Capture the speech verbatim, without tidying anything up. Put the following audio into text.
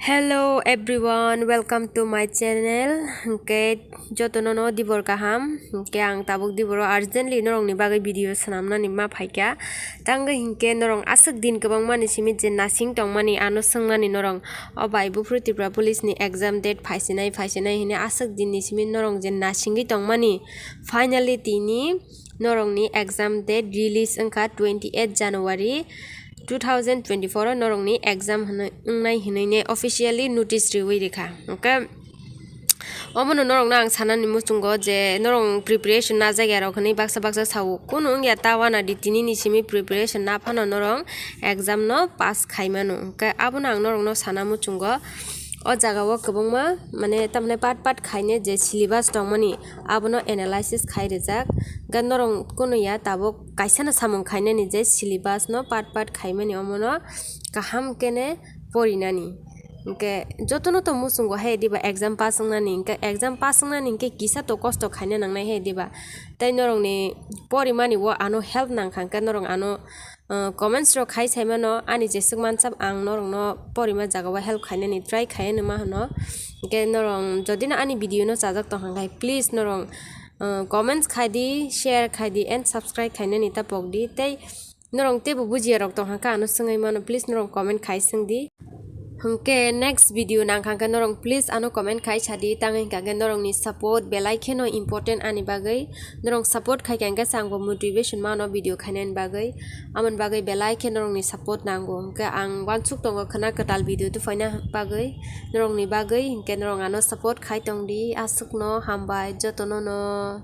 Hello everyone, welcome to my channel. Hwnkhe jotono no dibor kaham. Hwnkhe ang tabuk diboro urgently norokni bagwi video swnamnani ma phaikha. Tangwi hinkhe norok aswk din kwbangmani simi je nasing tongmani ano swngmani norok. O bai buphuru Tripura Police ni exam date phaisinai phaisinai hwnwi aswk dinni simi norok je nasingwi tongmani. Finally tini norokni exam date release wngkha twenty eight January two thousand twenty four o norokni exam hwnwi wngnai hwnwine officially notice riwi rikha. Hwnkhe omono norokno ang sanani muchungo je norok preparation na jagya rok hwnwi baksa baksa sao, kunu wngya ta wana di tinini simi preparation na phano norok exam no pass khaimano. Hwnkhe abono ang norokno sana muchungo. O jaga o kwbangma, mane, tamni part part khaine je syllabus tongmani, abono analysis khai rijak. Ga norok kunu ya tabuk kaisano samung khainani je syllabus no part part khaimani, omono kaham kene porinani. Hwnkhe jotono to muchungo hai diba exam pass wngnani, hwnkhe exam pass wngnani hwnkhe kisa to kosto khaina nangnai hai diba. Tei norokni porimani o ano help nangkha, hwnkhe norok ano, uh, comments rok khai saimano, ani jeswk mansap ang norokno porima jaga o help khainani try khai nima hwno. Hwnkhe norok jodi no ani video no chajak tongkha khe, please norok, uh, comments khai di, share khai di and subscribe khainani ta pok di. Tei norok teibo bujiya rok tongkha khe ano swngwi mano, please norok comment khai swng di. Hwnkhe next video nangkha khe norok please ano comment khai sadi, tang hwnkha khe norokni support belai kheno important ani bagwi. Norok support khai kha hwnkhe se angbo motivation mano video khainani bagwi. Amoni bagwi belai khe norokni support nango, hwnkhe ang uansuk tongo khwna kwtal video tubuphaina bagwi. Norokni bagwi hwnkhe norok ano support khai tongdi, aswkno hambai jotono no.